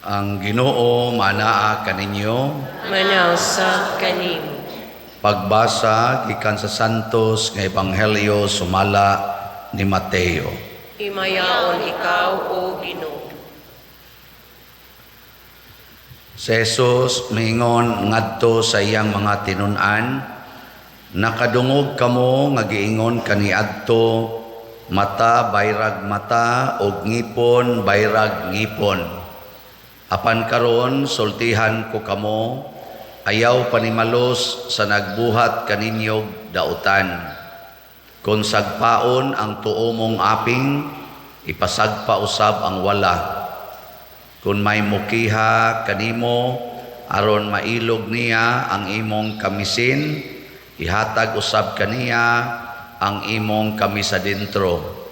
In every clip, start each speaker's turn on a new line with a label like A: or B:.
A: Ang Ginoo manaa kaninyo.
B: Manaw sa kanimo.
A: Pagbasa gikan sa Santos nga Ebanghelyo sumala ni Mateo.
B: Himayaon ikaw, O Ginoo.
A: Si Jesus miingon ngadto sa iyang mga tinun-an, "Nakadungog kamo nga giingon kaniadto, mata bayrag mata ug ngipon bayrag ngipon. Apan karon sultihan ko kamo, ayaw panimalos sa nagbuhat kaninyog dautan. Kung sagpaon ang tuo mong aping, ipasagpa usab ang wala. Kung may mukiha kanimo aron mailog niya ang imong kamisin, ihatag usab kaniya ang imong kamisa dentro.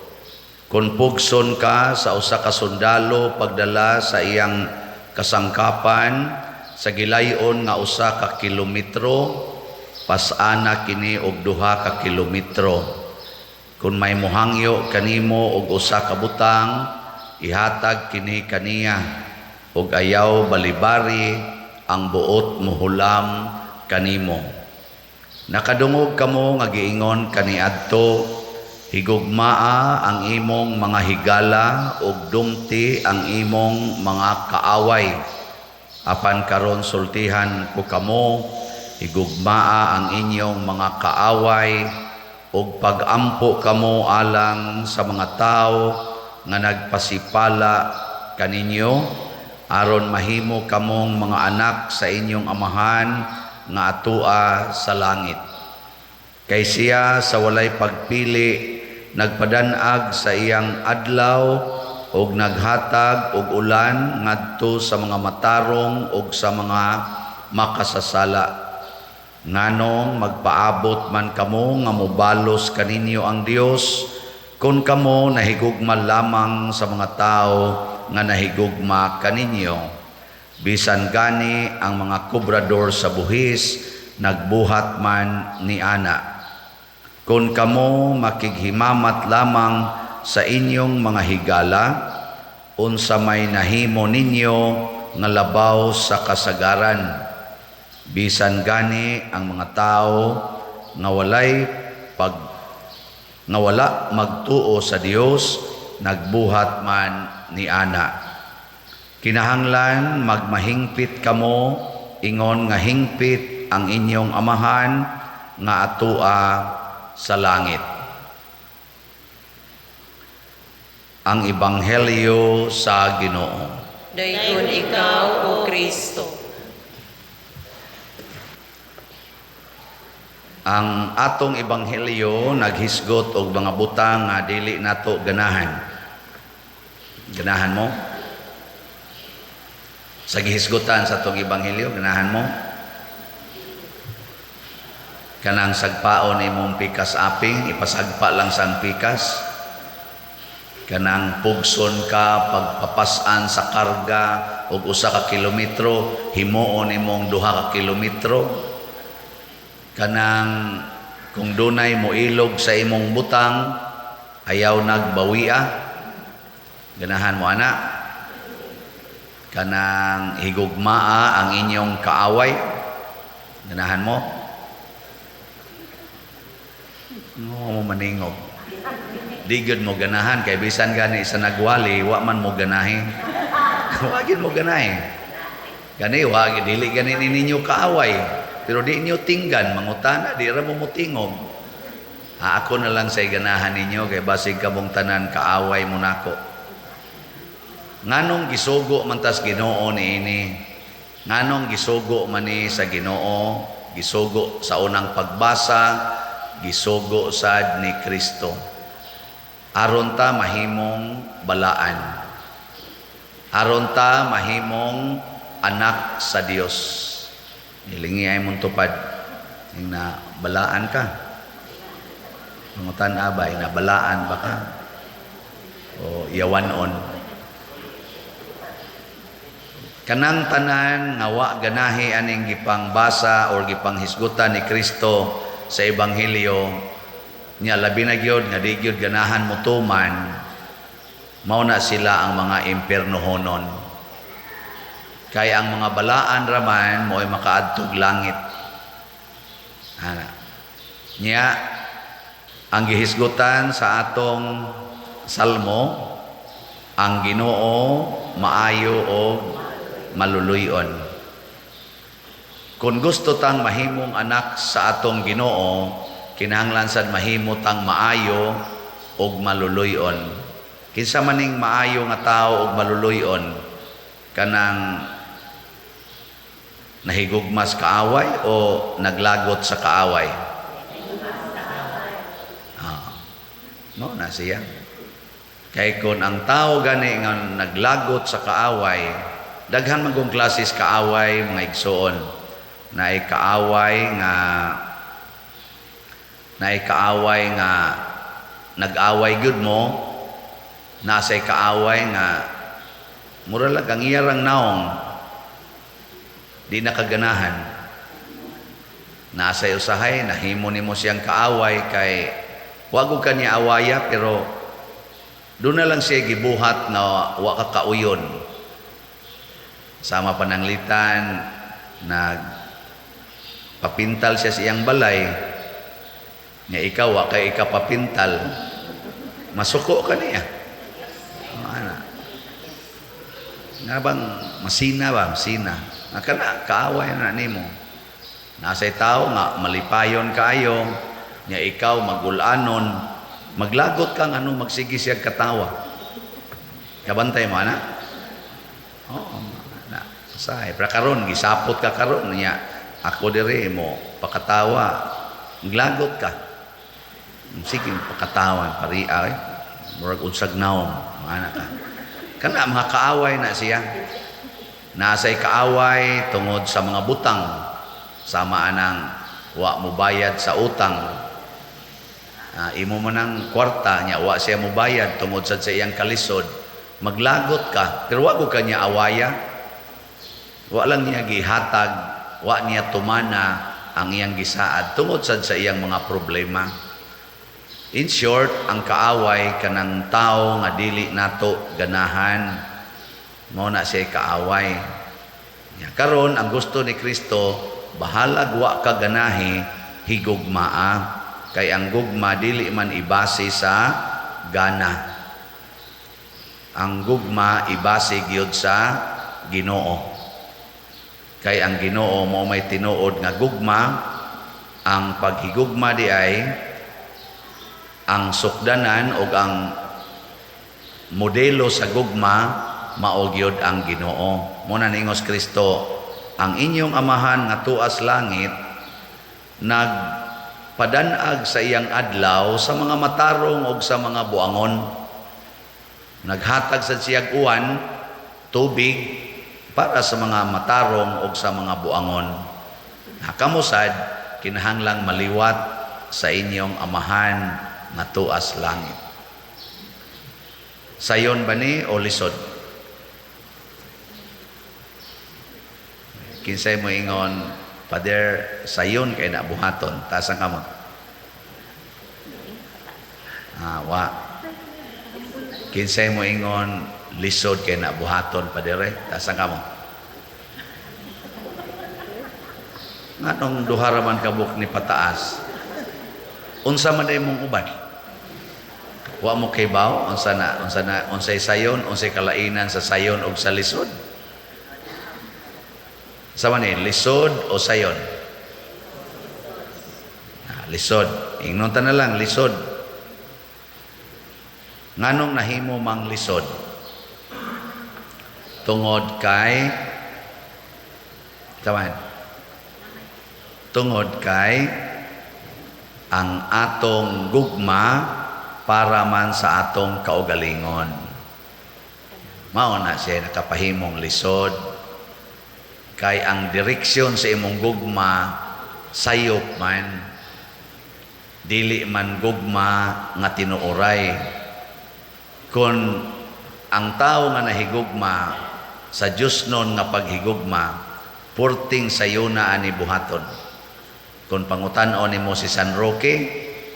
A: Kung pugson ka sa usa ka sundalo pagdala sa iyang kasangkapan sa gilayon nga 1 ka kilometro, pas-ana kini og 2 ka kilometro. Kung may muhangyo kanimo og usa ka butang, ihatag kini kaniya, ug ayaw balibari ang buot mohulam kanimo. Nakadungog kamo nga giingon kaniadto, higugmaa ang imong mga higala ug dumti ang imong mga kaaway. Apan karon sultihan ko kamo, higugmaa ang inyong mga kaaway ug pagampo kamo alang sa mga tawo nga nagpasipala kaninyo, aron mahimo kamong mga anak sa inyong Amahan nga atoa sa langit. Kay siya sa walay pagpili nagpadanag sa iyang adlaw ug naghatag og ulan ngadto sa mga matarong ug sa mga makasasala. Nganong magpaabot man kamo nga mobalos kaninyo ang Dios kung kamo nahigugma lamang sa mga tao nga nahigugma kaninyo? Bisan gani ang mga kobrador sa buhis nagbuhat man ni ana. Kung kamo makighimamat lamang sa inyong mga higala, unsa may nahimo ninyo nga labaw sa kasagaran? Bisan gani ang mga tao nga walay pag nga wala magtuo sa Dios nagbuhat man ni ana. Kinahanglan magmahingpit kamo ingon nga hingpit ang inyong Amahan nga atoa sa langit." Ang Ebanghelyo sa Ginoo.
B: Daygon ikaw, O Kristo.
A: Ang atong ebanghelyo naghisgot og mga butang nga dili nato ganahan. Ganahan mo? Sa gihisgutan sa atong ebanghelyo, ganahan mo? Kanang sagpaon imong pikas aping, ipasagpa lang sang pikas. Kanang pugson ka pagpapasan sa karga og 1 ka kilometro, himuon imong 2 ka kilometro. Kanang kung dunay moilog sa imong butang, ayaw nagbawia. Ganahan mo ana? Kanang higugmaa ang inyong kaaway, ganahan mo? No, mo maningog. Di gyud mo ganahan kay bisan gani sa nagwali wa man mo ganahi. Wa gyud mo ganahi. Gani wa dili gani ni ninyo kaaway. Pero di ninyo tinggan mangutana, di ra mo motingog. Ah, ako na lang say ganahan ninyo kay basig kamong tanan kaaway mo nako. Nganong gisugo man tas Ginoo niini? Nganong gisugo man ni sa Ginoo? Gisugo sa unang pagbasa, gisugo sad ni Kristo. Aron ta mahimong balaan. Aron ta mahimong anak sa Dios. Hilingi ay mong tupad. Yung na balaan ka. Pangutan abay, na balaan ba ka? O yawanon. Kanang tanan nga wa ganahi aning gipangbasa or gipanghisgutan ni Kristo sa ebanghelyo niya, labi na gyud nga di gyud ganahan motuman, mao na sila ang mga impiernohonon. Kay ang mga balaan raman mo'y makaadtog langit. Ana. Nya ang gihisgutan sa atong salmo, ang Ginoo maayo o maluluyon. Kung gusto tang mahimong anak sa atong Ginoo, kinahanglan sad mahimo tang maayo ug maluluyon. Kinsa maning maayo nga tao ug maluluyon? Kanang nahigugmas kaaway o naglagot sa kaaway? Ah. Mao na siya. Kay kung ang tao gani nga naglagot sa kaaway, daghan man kong klases kaaway, mga igsoon. Naay kaaway nga nag-away gyud mo, nasay kaaway nga mura lang ang iyarang naong di nakaganahan. Nasay usahay nahimo nimo siyang kaaway kay wa gud ka niya awaya, pero doon na lang siya gibuhat na wa ka kauyon. Sama pananglitan nag papintal siya sa iyang balay nga ikaw wa kay ikapapintal, masuko ka niya. Oh, ana nga bang masina ba, masina nga kana kaaway na nimo. Nasay tao nga malipayon kaayo nya ikaw magulanon, maglagot kang ano, magsige siya katawa. Kabantay mo ana. Oo, na say pero karon gisapot ka karon niya, ako diri mo pakatawa, maglagot ka. Sige, pakatawa pari ay murag unsag naong ana ka. Kana mga kaaway na siya. Nasay kaaway tungod sa mga butang, sama anang wa mo bayad sa utang. Imo man ang kwarta niya, wa siya mo bayad tungod sad sa iyang kalisod, maglagot ka pero wa ka niya awaya. Wa lang niya gihatag, wa niya tumana ang iyang gisaad tungod sad sa iyang mga problema. In short, ang kaaway kanang tao nga dili nato ganahan, mao na siya kaaway. Ya, karon ang gusto ni Kristo, bahalag wa ka ganahi, higugmaa. Kay ang gugma dili man ibase sa gana. Ang gugma ibase gyud sa Ginoo. Kay ang Ginoo mo may tinuod nga gugma. Ang paghigugma di ay ang sukdanan og ang modelo sa gugma mao gyud ang Ginoo. Mo na ningos Kristo, ang inyong amahan nga tuas langit nagpadanag sa iyang adlaw sa mga matarong og sa mga buangon. Naghatag sa siyag uwan, tubig para sa mga matarong og sa mga buangon. Nakamusad kinahanglang maliwat sa inyong amahan nga tuas langit. Sayon ba ni o lisod? Kinsay mo ingon, "Father, sayon kay na buhaton"? Taas ang kamot. Ah, wa. Kinsay mo ingon, "Lisod kay na buhaton, Father"? Taas ang kamot. Nganong duha ra man kabuk ni pataas? Unsa man day mong uban? Wa mo kay baw unsa na unsay sayon, unsay kalainan sa sayon og sa lisod? Sa man ni lisod o sayon? Ah, lisod. Ingnon ta na lang lisod. Nganong nahimo mang lisod? Tungod kay taman. Tungod kay ang atong gugma para man sa atong kaugalingon. Mao na siya nakapahimong lisod. Kay ang direksyon sa imong gugma sayop man, dili man gugma nga tinuoray. Kung ang tao nga nahigugma sa Dios nun nga paghigugma, purting sayo na ani buhaton. Kung pangutan-on nimo si San Roque,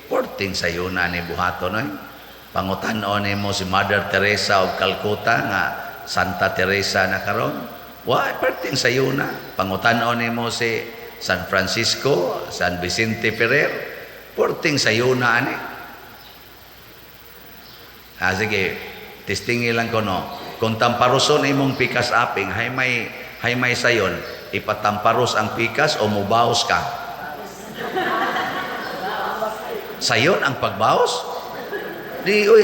A: purting sayo na ani buhaton oy. Pangutan-on nimo si Mother Teresa of Calcutta nga Santa Teresa na karon, Wa perting sayo na. Pangutan-on nimo si San Francisco, San Vicente Ferrer, perting sayo na ani. Ah, sige, testingi lang ko, no. Kung tamparoson imong pikas aping, hay may sayon, ipatamparos ang pikas o mubaos ka? Sayon ang pagbaos? Di, uy,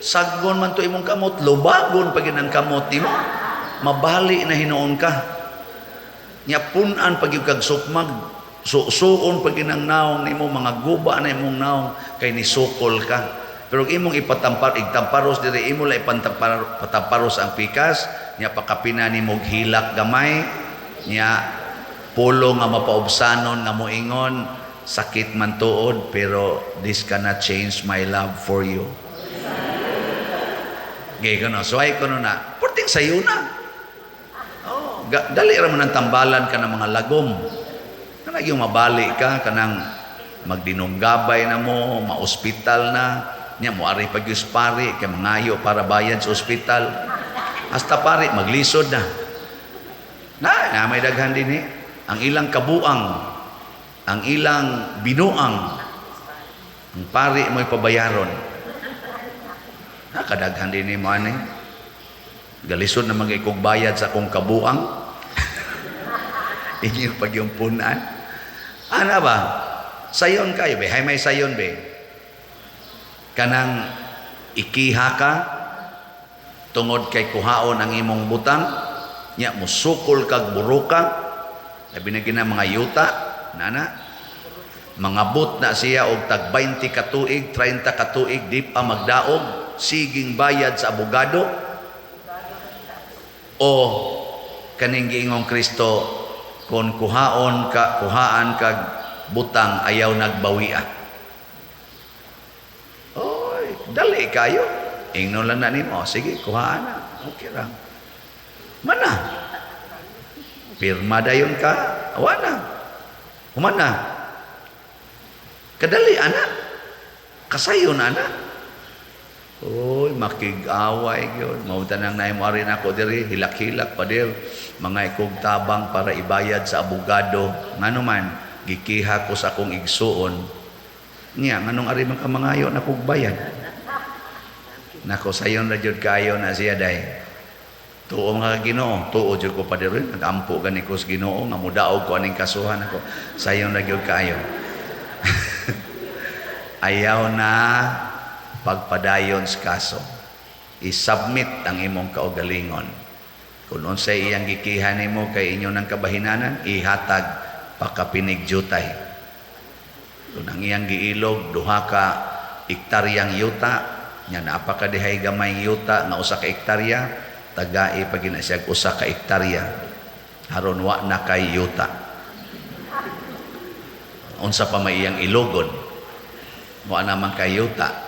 A: saggon man to imong kamot, lubagon pa ang kamot nimo. Mabali na hinuon ka. Nya pun-an pag kag sukmag, susuon pag ang naong nimo, mga guba na imong naong kay nisukol ka. Pero kung imong ipatampar, igtamparos diri, imo lang ipantampar, patamparos ang pikas, nya pakapina nimo hilak gamay, nya pulo nga mapaubsanon nga moingon, "Sakit man tuod, pero this cannot change my love for you." Gay ko no, suway ko no na, porting sayo na. Oh, dali ra man ang tambalan ka ng mga lagom. Kanang yung mabali ka, kanang magdinunggabay na mo, maospital na, nya mo ari pag pari, kay mangayo para bayad sa ospital. Hasta pari, maglisod na. Na, na may daghan din eh. Ang ilang kabuang, ang ilang binuang, ang pari mo'y pabayaron. Na, kadaghan din eh mo ani. Galisod na mga bayad sa akong kabuang. Inyo pag yung punan. Ana ba? Sayon kayo be. Hay may sayon be. Kanang ikiha ka tungod kay kuhaon ang imong butang, nya musukol kag buruka, labi na gina mga yuta nana, mangabot na siya og tag 20 ka tuig, 30 ka tuig, di pa magdaog, siging bayad sa abogado, o kaning giingong Kristo, kon kuhaon ka, kuhaan kag butang, ayaw nagbawia. Oy, dali kayo. Ingnon lang na nimo, "Sige, kuhaan na. Okay ra." Mana? Pirma dayon ka, awa na. Human na. Kadali ana. Kasayon ana. Uy, makig-away gyud. Mao tanang naay mo ari nako diri, hilak-hilak pa dir. Mga ikog tabang para ibayad sa abogado. Ngano man, gikiha ko sa akong igsuon. Nya, nganong ari man ka mangayo na kog bayad? Nako, sayon ra jud kayo na siya day. Tuo mga Ginoo, tuo jud ko pa diri, nagampo gani ko sa Ginoo nga mudaog ko aning kasuhan ako. Sayon ra jud kayo. Ayaw na pagpadayon sa kaso. I-submit ang imong kaugalingon. Kung unsay iyang gikiha nimo kay inyo ng kabahinanan, ihatag pakapinig jutay. Kung ang iyang giilog 2 ka ektaryang yuta, nya naa pa ka dihay gamay yuta nga 1 ka ektarya, tagai pa gina siya 1 ka ektarya. Haron wa na kay yuta. Unsa pa may iyang ilogon? Wa naman kay yuta.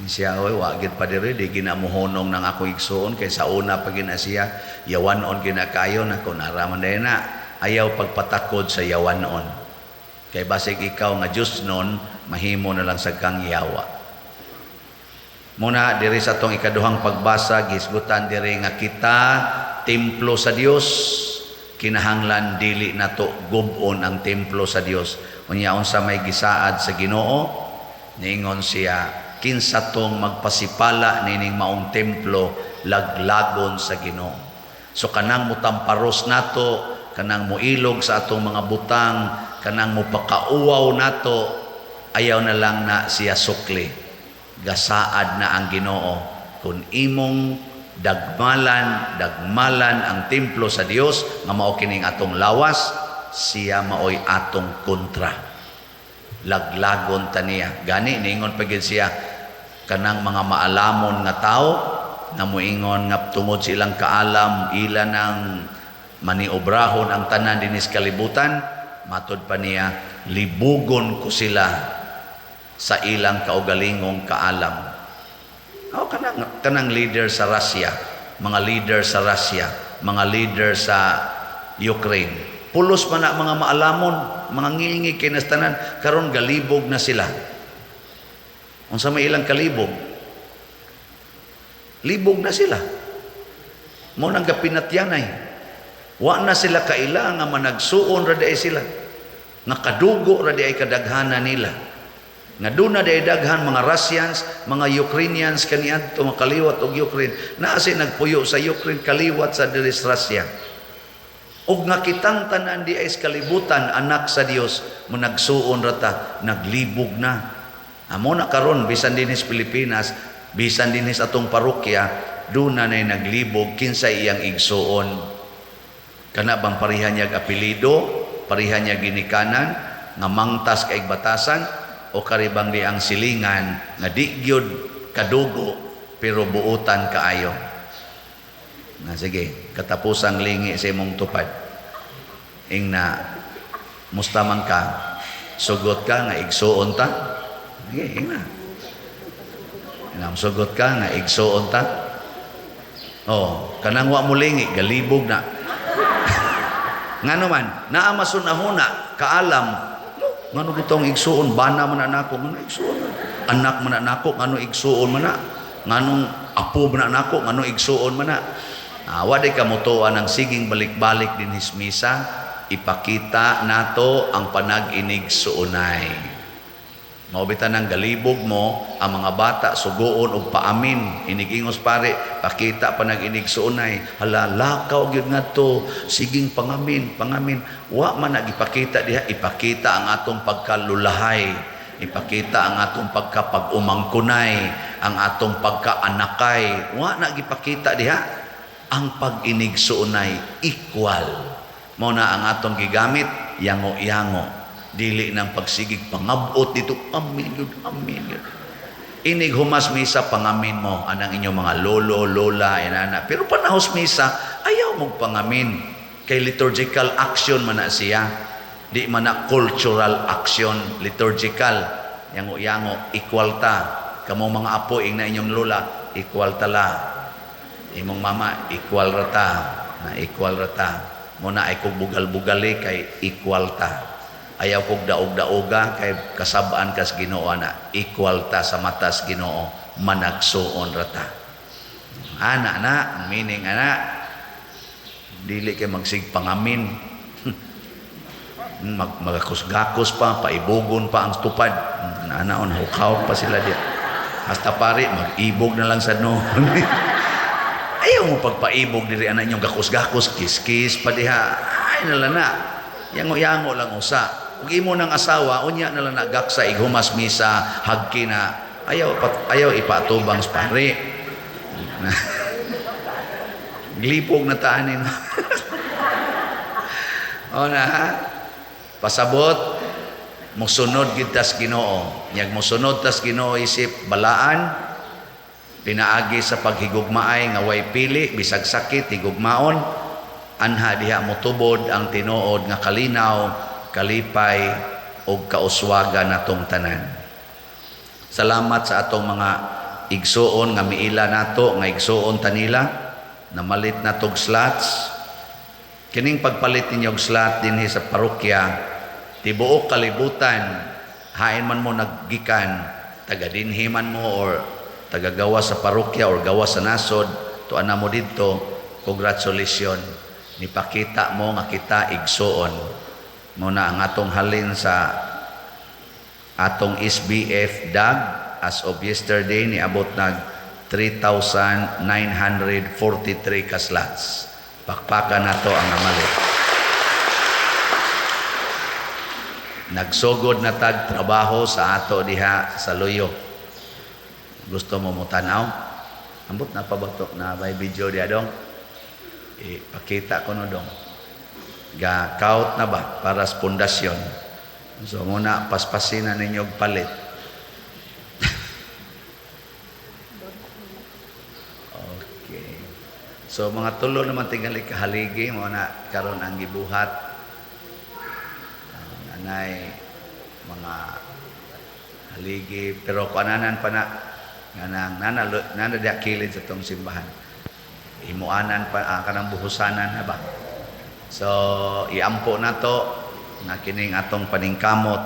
A: Siya, "Oy, wa gid pa diri, di ginamuhonong ng ako igsuon kay sa una pa gina siya yawanon gina kayo nako." Naraman dahil na ayaw pagpatakod sa yawanon. Kay basig ikaw nga Diyos nun, mahimo na lang sa kang yawa. Muna diri sa atong ikaduhang pagbasa, gisgutan diri nga kita templo sa Dios, kinahanglan dili nato gub-on ang templo sa Dios. Unya unsa may gisaad sa Ginoo? Niingon siya, "Kinsa tong magpasipala nining maong templo, laglagon sa Ginoo." So kanang mutamparos nato, kanang muilog sa atong mga butang, kanang mupakauwaw nato, ayaw na lang na siya sukli. Gasaad na ang Ginoo. Kung imong dagmalan, dagmalan ang templo sa Dios nga mao kining atong lawas, siya maoy atong kontra. Laglagon ta niya. Gani niingon pa gid siya, kanang mga maalamon nga tao nga moingon nga tungod sa ilang kaalam ila nang maniobrahon ang tanan dinis kalibutan, matod pa niya, "Libugon ko sila sa ilang kaugalingong kaalam." Oh, kanang leader sa Russia, mga leader sa Russia, mga leader sa Ukraine. Pulos man na mga maalamon, mga ngilngig kay tanan, karon galibog na sila. Unsa may ilang kalibog? Libog na sila. Mo nang gapinatyanay. Wa na sila kaila nga managsuon ra diay sila. Nga kadugo ra diay kadaghanan nila. Nga doon na diay daghan mga Russians, mga Ukrainians kaniadto makaliwat og Ukraine. Naa si nagpuyo sa Ukraine, kaliwat sa diri sa Russia. Og nga kitang tanan di ay sa kalibutan anak sa Dios, managsuon ra ta, naglibog na. Amo na karon, bisan dinhi sa Pilipinas, bisan dinhi sa atong parokya, doon na nay naglibog kinsay iyang igsuon. Kana bang pareha niya apelyido, pareha niya ginikanan, nga mangtas kay batasan, o karibang di ang silingan nga di gyud kadugo pero buutan kaayo? Na sige, katapusang lingi sa imong tupad. Ing na, musta man ka, sugot ka nga igsuon ta? Sige, ing na. Nga sugot ka nga igsuon ta? Oh, kanang wa mo lingi, galibog na. Ngano man, naa masunahuna, kaalam, ngano gitong igsuon, bana man na nako, ngano igsuon man? Anak man na nako, ngano igsuon man na? Nganong apo man na nako, ngano igsuon man na? Ah, wa day kamutuan ang siging balik-balik din misa, ipakita nato ang panag-inigsuonay. Mao bitan ang galibog mo, ang mga bata sugoon og paamin, inigingos pare, pakita panag-inigsuonay, hala lakaw gyud ngadto, siging pangamin, pangamin. Wa man na gipakita diha, ipakita ang atong pagkalulahay, ipakita ang atong pagkapag-umangkunay, ang atong pagkaanakay. Wa na gipakita diha ang pag-inigsuonay equal. Mao na ang atong gigamit, yango-yango. Dili nang pagsigig pangabot dito, amin yun, amin yun. Inig humas misa, pangamin mo anang inyong mga lolo, lola, inana. Pero panahos misa, ayaw mong pangamin. Kay liturgical action man na siya. Di man na cultural action, liturgical. Yango-yango, equal ta. Kamo mga apo, ing na inyong lola, equal ta la. Imong mama, equal ra ta. Na equal ra ta. Muna ay kog bugal-bugali kay equal ta. Ayaw kog daog-daoga kay kasabaan kas Ginoo na equal ta sa matas Ginoo, managsuon ra ta. Ana na ang meaning ana. Dili kay magsig pangamin. Magakusgakos pa, paibugon pa ang tupad. Anaon hukaw pa sila diya. Hasta pare mag-ibog na lang sa no. Ayaw mo pagpaibog diri ana inyong gakos-gakos, kiss-kiss pa diha. Ay nala na. Yango-yango lang usa. Ug imo nang asawa, unya na lang nagaksa ighumas misa, hagki na. Ayaw pat, ayaw ipatubang sa pare. Glipog na taanin. O na, ha? Pasabot, musunod gid tas Ginoo. Nyag musunod tas Ginoo isip balaan, pinaagi sa paghigugmaay nga way pili, bisag sakit higugmaon, anha diha motubod ang tinuod nga kalinaw, kalipay ug kauswagan natong tanan. Salamat sa atong mga igsuon nga miila nato, nga igsuon tanila, namalit na tog slots. Kining pagpalit ninyo og slot dinhi sa parokya, tibuok kalibutan, hain man mo naggikan, taga dinhi man mo or tagagawa sa parokya or gawa sa nasod, tuan na mo didto, congratulations. Nipakita mo nga kita igsuon. Muna ang atong halin sa atong SBF DAG as of yesterday niabot nag 3,943 ka slots. Pakpakan nato ang amalit. Nagsugod na tag trabaho sa ato diha sa Luyo. Gusto mo mo tanaw? Ambot na pa ba to? Na may video diha dong? Ipakita ko no dong. Ga kaut na ba para sa pundasyon. So muna paspasin na ninyo og palit. Okay. So mga tulo naman tingali kahaligi mo na karon ang gibuhat. Nanay mga haligi pero kuananan pa na nganang nana nana diha kilid sa tong simbahan. Himuanan pa kanang buhusanan na ba. So iampo nato nga kining atong paningkamot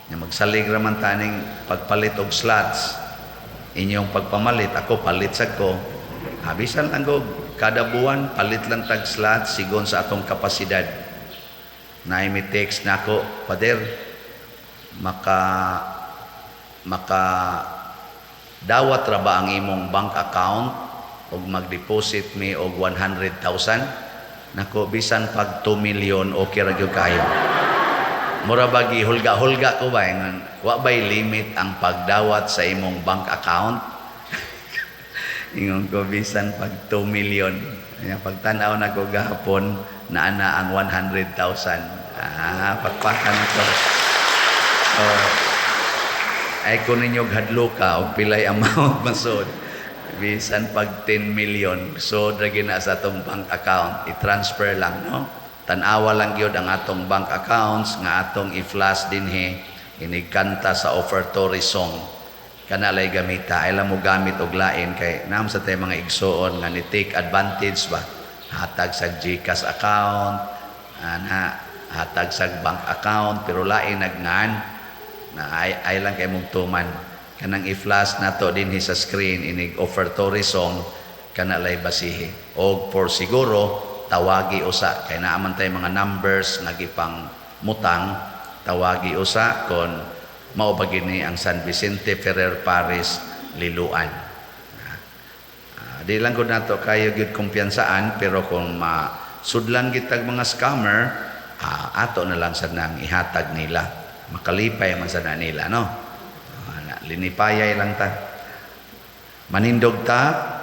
A: nga magsalig ra man taning pagpalit og slots. Inyong pagpamalit, ako palit sad ko. Bisan lang og Kada buwan palit lang tag slot sigon sa atong kapasidad. Naay mi text nako, "Pader, maka maka dawat ra ba ang imong bank account og mag-deposit mi og 100,000?" Nako, bisan pag 2 million, okay ra gyud kayo. Mura ba hulga-hulga ko ba ingon, wa bay limit ang pagdawat sa imong bank account? Ingon ko, bisan pag 2 million. Kaya pagtanaw nako gahapon, naa na ang 100,000. Ah, pakpakan ako. So, ay kung ninyo hadloka og pilay amount masud. Bisan pag 10 million, so ra na sa atong bank account, i-transfer lang, no? Tan-awa lang gyud ang atong bank accounts nga atong i-flash dinhi inig kanta sa offertory song. Kana lay gamita, ay lang mo gamit og lain kay naam sa tay mga igsuon nga ni take advantage ba. Hatag sa GCash account, ana, hatag sa bank account, pero lain nagnan na ay lang kay mong tuman. Kanang i-flash nato dinhi sa screen inig offertory song, kana lay basihi. Og for siguro tawagi usa kay naa man tay mga numbers nga gipang mutang, tawagi usa kon mao ba gini ang San Vicente Ferrer Parish Liloan. Ah, di lang gud nato kayo gyud kumpiyansaan, pero kung masudlan gitag mga scammer, ato na lang sa nang ihatag nila. Makalipay man sa na nila, no? Ah, na, linipayay lang ta. Manindog ta.